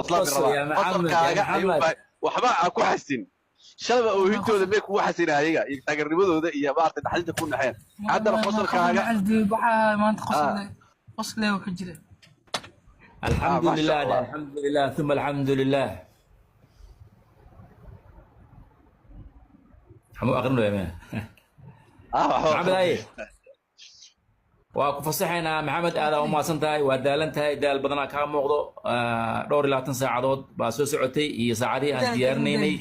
kula Qosol, qoslaan bay qosol, rabaa. ya Maxamed, ya Qosolkaaga ayuu Maxamed. baa waxba aan ku xasin. Shalaba oohintooda may kugu xasinaa ayaga iyo taageernimadooda iyo maaragtay naxdinta ku naxeen. Haddana qosolkaaga Waxaa maanta qosle qosle ka jira. Alxamdu Maasha lilah. Allah. Alxamdu lilah uma alxamdu lilah. Xamuu aqrin waya maya? Waxba. Maxamed, haye, waa ku fasaxaynaa. Maxamed, aadaa u mahadsan tahay. Waa daalan tahay, daal badanaa kaa muuqdo. Dhowr iyo labaatan saacadood baa soo socotay iyo saacadihii aan diyaarinaynay.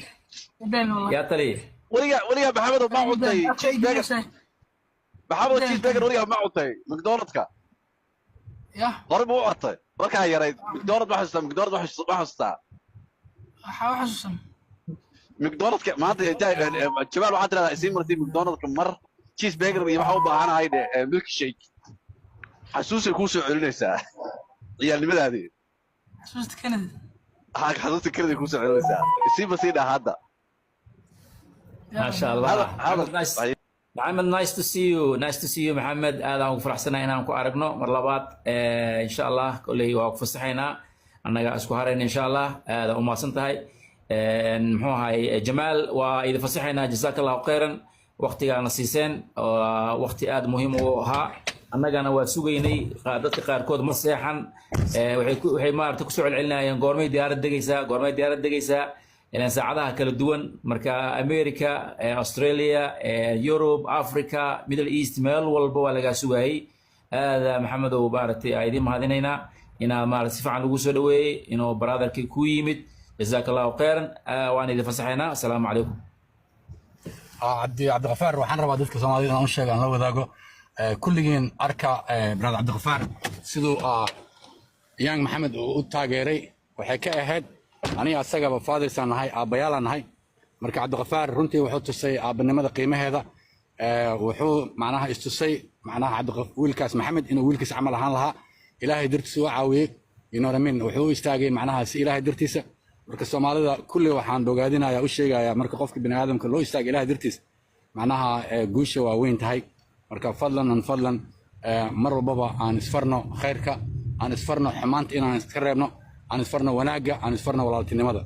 Daal wallahi. Yaa taliye. Weligaa Maxamedow ma cuntay cheeseburger? Maxamedow, cheeseburger weligaa ma cuntay McDonaldka? Yah. Hore ma u cuntay markaa yarayd McDonald? Ma xasuustaa McDonald? Ma xasuustaa? Waxaa u xasuusan. McDonaldka maanta intaa Jamaal waxaa tirahdaa isiin martay McDonaldka mar cheeseburger iyo waxaa u baahanahay dhe milk shake. Xasuusay kuu soo celinaysaa ciyaalnimadaadii. Xasuusta Canada. Waxaa xasuusta kelida kuu soo celinaysaa. Isiinba sii dhaha hadda. Maasha Allah. Hadal hadal. Maxamed, nice. Maxamed, nice to see you, nice to see you. Maxamed, aad aan ugu faraxsanahay inaan ku aragno mar labaad. Insha Allah kolley waa ku fasaxaynaa, annaga isku harayna insha Allah. Aad u mahadsan tahay. Muxuu ahay, Jamaal, waa idin fasaxaynaa. Jazaaka Allahu khayran waqtigaana siiseen, waa waqti aad muhiim u ahaa. Annagana waa sugaynay. Dadka qaarkood ma seexan. Waxay maaragtay kusoo celcelinayeen: "Goormay diyaarad degaysaa? Goormay diyaarad degaysaa?" Ilaan saacadaha kala duwan marka America, Australia, Europe, Africa, Middle East, meel walba waa lagaa sugayay. Aada Maxamedow maaragtay aa idiin mahadinaynaa inaa maaragtay si fiican lagu soo dhaweeyey, inuu brotherkii ku yimid. Jazaaka Allahu khayran. Waan idin fasaxaynaa. Asalaamu calaykum. Cabdiqafaar, waxaan rabaa dadka Soomaalida inaan u sheego, aan la wadaago. Kulligiin arka brother Cabdiqafaar siduu young Maxamed uu u taageeray. Waxay ka ahayd aniga asagaba fathersaan nahay, aabbayaalaan nahay. Marka Cabdiqafaar runtii wuxuu tusay aabbanimada qiimaheeda. Wuxuu macnaha istusay macnaha wiilkaas Maxamed inuu wiilkiis camal ahaan lahaa. Ilaahay dartiisa u caawiyey, you know what I mean? Wuxuu u istaagay macnaha si Ilaahay dartiisa. Marka Soomaalida kulli waxaan bogaadinayaa, u sheegayaa, marka qofka bini aadamka loo istaaga Ilaahay dartiis, macnaha guusha waa weyn tahay. Marka fadlan an fadlan, mar walbaba aan isfarno khayrka, aan isfarno xumaanta inaan iska reebno, aan isfarno wanaagga, aan isfarno walaaltinimada.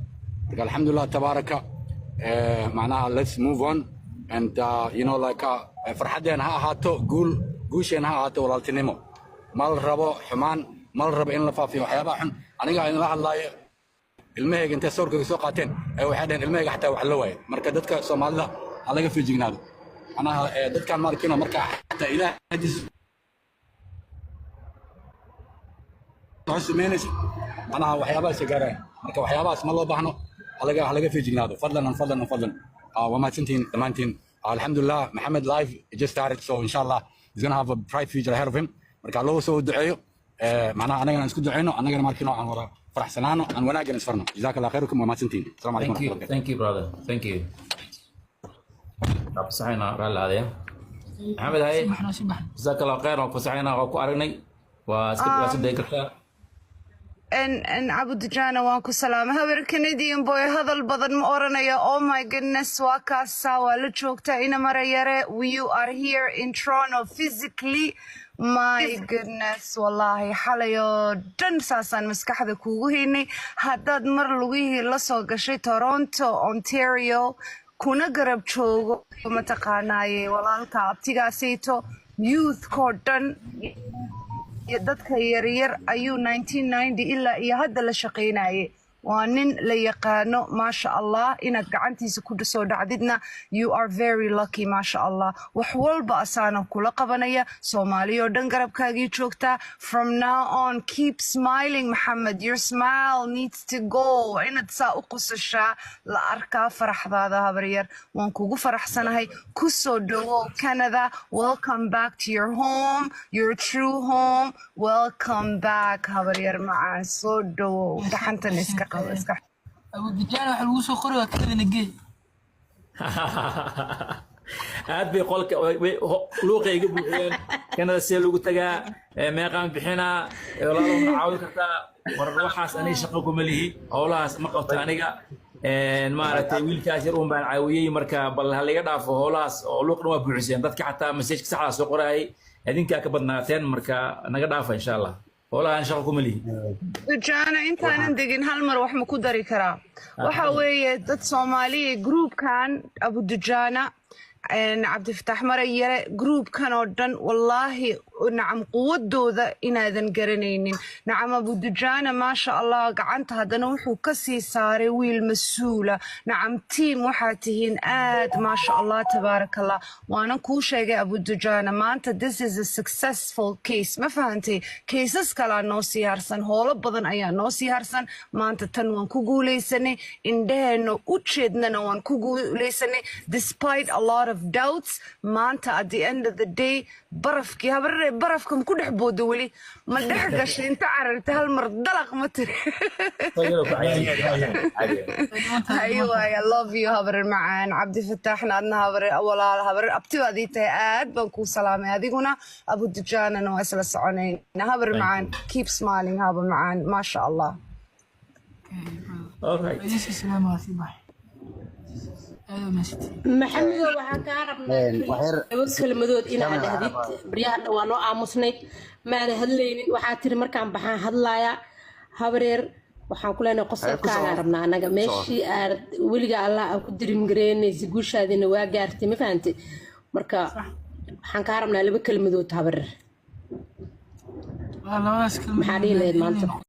Marka alxamdulilah, tabaaraka, macnaha let's move on and like farxaddeen ha ahaato guul, guusheen ha ahaato walaaltinimo. Ma la rabo xumaan, ma la rabo in la faafiyo waxyaabaha xun. Aniga idinla hadlaayo, ilmahayga intay sawirkayga soo qaateen ee waxay dhaheen ilmahayga xataa wax la waaye. Marka dadka Soomaalida ha laga feejignaado macnaha dadkan ma arkino. Marka xataa Ilaah hadiis waxay samaynaysa macnaha waxyaabahaas ay gaarayaan. Marka waxyaabahaas ma loo baahno, ha laga feejignaado, fadlan an fadlan an fadlan. Waa mahadsantihiin dhammaantiin. Alxamdulilah, Maxamed life just started, so insha Allah he's gonna have a bright future ahead of him. Marka loo soo duceeyo, macnaha anagana aan isku duceyno, annagana markino aan wada faraxsanaano, aan wanaaggan isfarno. Jazaaka Allah khayrukum, waa mahadsantihiin. Asalaamu calaykum Thank you. waraxmatullahi wabarakatuh. Thank you, brother, thank you. Waa fasaxaynaa, raalli aadaya. Maxamed, haye. Si baxno, si baxno. Jazaaka Allahu khayran. Waa ku fasaxaynaa, waa ku aragnay, waa iska dayi kartaa. En Abudujana, waan ku salaamay. Habar Canadian boy, hadal badan ma oranaya. Oh my goodness, waa kaasaa, waa la joogtaa ina marayare. You are here in Toronto physically. My goodness, wallahi xalay oo dhan saasaan maskaxda kuugu haynay. Haddaad mar lugihii la soo gashay Toronto, Ontario, kuna garab joogo mataqaanaaye walaalka abtigaasayto, youthkoo dhan iyo dadka yaryar ayuu 1990 ilaa iyo hadda la shaqaynayay. Waa nin la yaqaano, maasha Allah. Inaad gacantiisa ku soo dhacdidna, you are very lucky, maasha Allah. Wax walba asaana kula qabanaya. Soomaaliya oo dhan garabkaagii joogtaa. From now on, keep smiling, Maxamed. Your smile needs to go. Inaad saa u qosashaa la arkaa faraxdaada. Habaryar, waan kugu faraxsanahay. Ku soo dhawow Canada. Welcome back to your home, your true home. Welcome back, habaryar macaan. Soo dhawow, gaxantan iska qabo, iska Abudijaan, waxa lagu soo qori waa Canada nagey. Aad bay qolka luuqa iga buuxiyeen: "Kanada see lagu tagaa? Meeqaan bixinaa? Walaalow, ma caawin kartaa?" War waxaas aniga shaqo kuma lihi, howlahaas ma qabto aniga. Maaragtay, wiilkaas yar uun baan caawiyey. Marka bal ha laga dhaafo howlahaas oo luuqna waa buuxiseen. Dadka xataa messageka saxdaa soo qoraayay idinkaa ka badnaateen. Marka naga dhaafa insha Allah. Howlaha aan shaqo kuma lihi. Dujaana, intaanan degin, hal mar wax ma ku dari karaa? Waxa weeye, dad Soomaaliya, groupkan Abu Dujaana, Cabdifataax Marayare, groupkan oo dhan, wallaahi, nacam, quwadooda inaadan garanaynin. Nacam, Abu Dujaana, maasha Allah, gacanta haddana wuxuu ka sii saaray wiil mas-uula. Nacam, team waxaa tihiin aad, maasha Allah, tabaaraka Allah. Waanan kuu sheegay, Abu Dujaana, maanta this is a successful case, ma fahantay? Cases kalaa noo sii harsan, hoolo badan ayaa noo sii harsan. Maanta tan waan ku guuleysanay, indheheena u jeednana waan ku guuleysanay, despite a lot of doubts. Maanta at the end of the day, barafkii, habarre, barafka ma ku dhex boodo? Weli ma dhex gashay? Inta cararta hal mar dalaq ma tiri? Aywa, I love you, habarer macaan. Cabdifataaxna, adna habarer, walaal, habarer, abti baad ii tahay, aad baan kuu salaamay. Adiguna, Abu Dujaanana, waa isla soconayna, habarer macaan. Keep smiling, haba macaan, maasha Allah. All right. Idin sii salaama, waa sii baxay. Aad u mahadsantihiin. Maxamedow, waxaan kaa rabnaa laba kelmadood inaad dhahdid. Baryaha dhan waa noo aamusnayd, maada hadlaynin. Waxaa tiri markaan baxaan hadlaaya. Habareer, waxaan ku leenahay qosolkaagaan rabnaa annaga. Meeshii aad weliga Allah aa ku dirimgareynaysa, guushaadina waa gaartay, ma fahantay? Marka waxaan kaa rabnaa laba kelmadood, habareer. Waa labadaas kelmadood. Maxaa dhihi lahayd maanta?